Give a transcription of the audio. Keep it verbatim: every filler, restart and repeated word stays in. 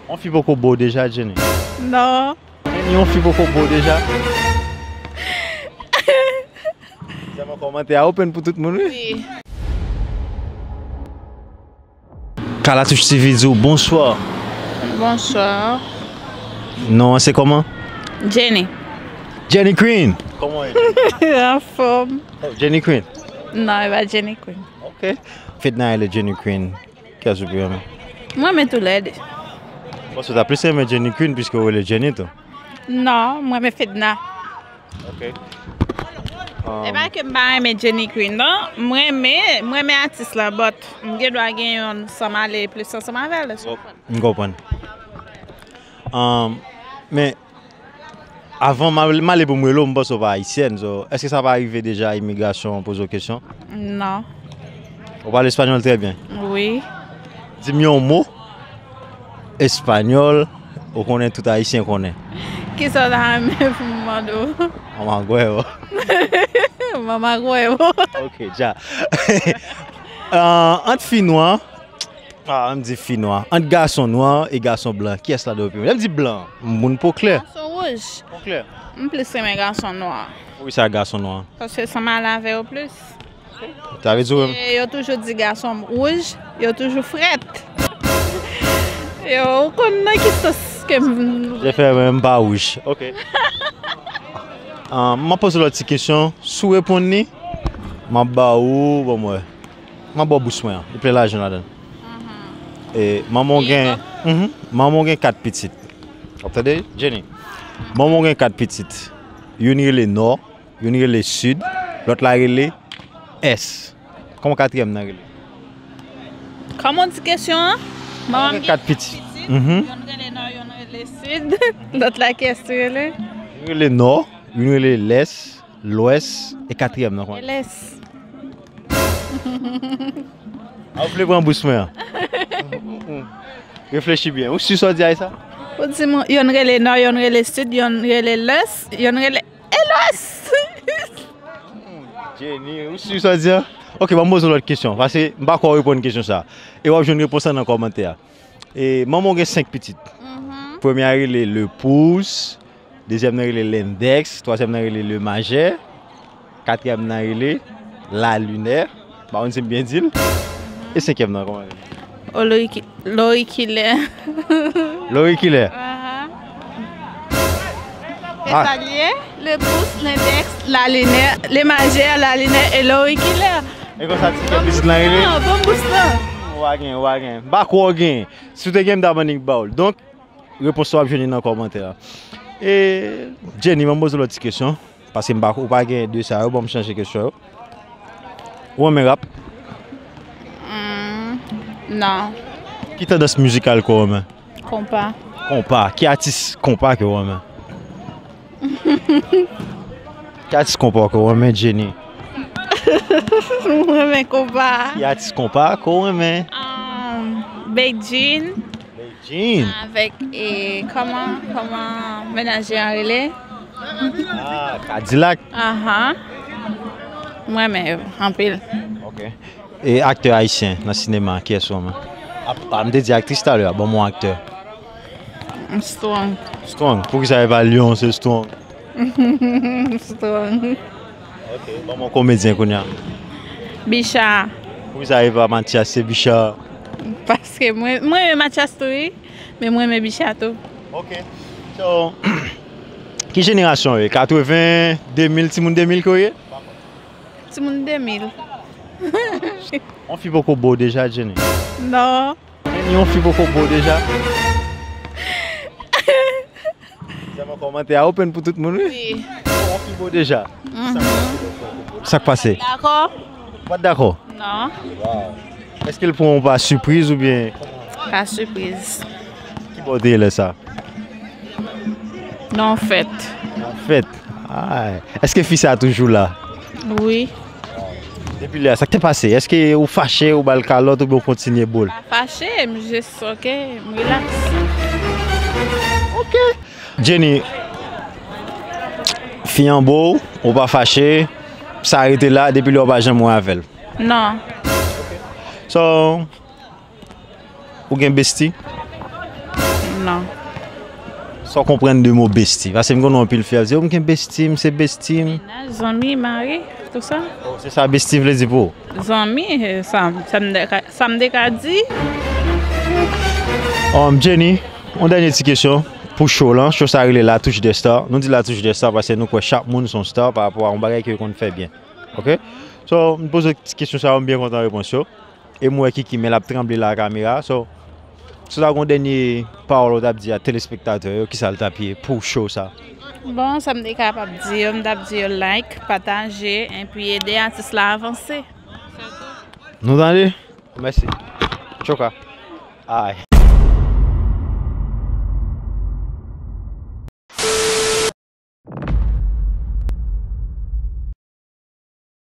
Yon fi poko bo w deja, Jenny? Non. Jenny, yon fi poko bo w deja? Sèlman kòmantè a open pou tout moun, wi. Wi. Kalatouch T V di w bonswa. Bonswa. Non an se kòman? Jenny. Jenny Queen. Kòman w ye? Anfòm. Oh, Jenny Queen. Non, e pa Jenny Queen. Ok. Fedna rele Jenny Queen. Kiyès ou pi renmen? Mwen renmen toulède. Bon, ou ta plis renmen Jenny Queen piske w rele Jenny tou. Non, mwen renmen Fedna. Ok. E pa ke m pa renmen Jenny Queen, non. Mwen renmen, mwen renmen atis la, but m gen dwa gen yonn san m ale plis ansanm avè l. M konprann. Um, men, avan m al, m ale pou m rele w, m panse w pa ayisyèn. So, èske sa pa rive deja imigrasyon poze w kesyon? Non. Ou pale espanyòl trè byen? Wi. Di m yon mo espanyòl ou konnen tout ayisyen konnen. Kisa w ta renmen pou m mande w? Mamagwèwo. Mamagwèwo. Ok, dja. Ah, ant fi nwa, ah, m di fi nwa. Ant gason nwa e gason blan, kiyès ladan w pi renmen? Lè m di blan, moun po klè. Gason wouj. Po klè. M plis renmen gason nwa. Poukisa gason nwa? Paske sa m ale avè yo plis. Sa vle di w renmen. E yo toujou di gason wouj, yo toujou frèt. Yo, ou konn nan ki sans ke m. Jefè, men m pa wouj. Ok. Ah, m ap poze w lòt ti kesyon. Si w reponn li, m ap ba ou, bon, mwen. M ap ba w bous mwen an. Li plen lajan ladan l. E, manman w gen, mhm, manman w gen kat pitit. W ap tande, Jenny? Manman w gen kat pitit. Youn rele Nò, youn rele Sid, lòt la rele Ès. Kòman katriyèm nan rele? Kòman w di kesyon an? Manman m gen kat pitit. Mhm. Youn rele Nò, youn rele Sid. Lòt la kiyès li rele? Youn rele Nò, youn rele Lès, Lwès, e katriyèm nan kòman? Lès. A, ou vle pran bous mwen an? Reflechi byen. Ou si sa w di a sa? Ou di m, yonn rele Nò, yonn rele Sid, yonn rele Lès, yonn rele Elwès. Jenny, ou si sa w di a? Ok, ban m poze w lòt kesyon, paske m pa kwè w reponn kesyon sa. E w ap jwenn repons lan nan kòmantè a. E manman w gen senk pitit. Mhm. Premye a rele Lepous, dezyèm nan rele Lendèks, twazyèm nan rele Lemajè, katriyèm nan rele Lalinè. M pa konn si m byen di l. E senkyèm nan, kòman l rele? Oloriki-, Lorikilè. Lorikilè? Aha. E sa l ye? Lepous, Lendèks, Lalinè, Lemajè, Lalinè e Lorikilè. E konsa ti kè pitit lan rele? Non, ban m bous lan. Ou pa gen, ou pa gen. M pa kwè w gen. Si w te gen, m ta ban nèg ba w l. Donk, repons ou ap jwenn li nan kòmantè a. E, Jenny, ban m poze w lòt ti kesyon. Paske m pa, ou pa gen de sa yo, ban m chanje kesyon yo. Ou renmen rap? Hmm, non. Ki tandans mizikal ke w renmen? Konpa. Konpa. Ki atis konpa ke w renmen? Ki atis konpa ke w renmen, Jenny? Mwen renmen konpa. Ki atis konpa ke w renmen? Um, Bedjine. Bedjine. Avèk, e, kòman, kòman menajè an rele? Ah, Kadilak. Aha. Mwen renmen yo anpil. Ok. E aktè ayisyen nan sinema, kiyès ou renmen? A, a, m te di aktris talè a, ban m yon aktè. Strong. Strong. Poukisa e pa Lyon, se Strong? Strong. Ok, ban m yon komedyen kounye a. Bicha. Poukisa e pa Mathias, se Bicha? Paske mwen, mwen renmen Mathias tou, wi. Men mwen renmen Bicha tou. Ok. So, ki jenerasyon w ye? Katreven, de mil, timoun de mil ke w ye? Timoun de mil. Yon fi poko bo w deja, Jenny? Non. Jenny, yon fi poko bo w deja? Sèlman kòmantè a open pou tout moun, wi. Wi. Yon fi bo w deja? Mhm. Sa k pase? Dakò? Ou pa t dakò? Non. Wow. Èske l pran w pa sipriz oubyen? Pa sipriz. Ki bò w te ye lè sa? Nan fèt. Nan fèt? Ay. Èske fi sa toujou la? Wi. Depi lè a, sa k te pase? Èske ou fache, ou ba l kalòt, oubyen ou kontinye bo l? Pa fache, m jis, ok, m rilaks. Ok. Jenny, fi an bo w, ou pa fache, sa rete la, depi lè w pa janm wè avè l? Non. So, ou gen besti? Non. Sa w konprann de mo besti? Paske m konnen anpil fi ap di, "Oh, m gen besti, m se besti m." Zanmi, mari, tout sa. Oh, se sa besti vle di pou ou? Zanmi, eh, sa, sa m te ka- sa m te ka di. Um, Jenny, yon dènye ti kesyon pou show lan. Show sa rele La Touche des Stars. Nou di La Touche des Stars paske nou kwè chak moun se yon star pa rapò a yon bagay ke yo konn fè byen. Ok? So, m poze ti kesyon sa yo, m byen kontan repons yo. E m wè Kiki, men l ap tranble la kamera. So, si w ta gen yon dènye pawòl ou t ap di a telespektatè yo, kisa l t ap ye pou show sa? Bon, sa m te kapab di yo, m t ap di yo like, pataje, epi ede atis la avanse. Nou tande? Mèsi. Tchoka. Ay.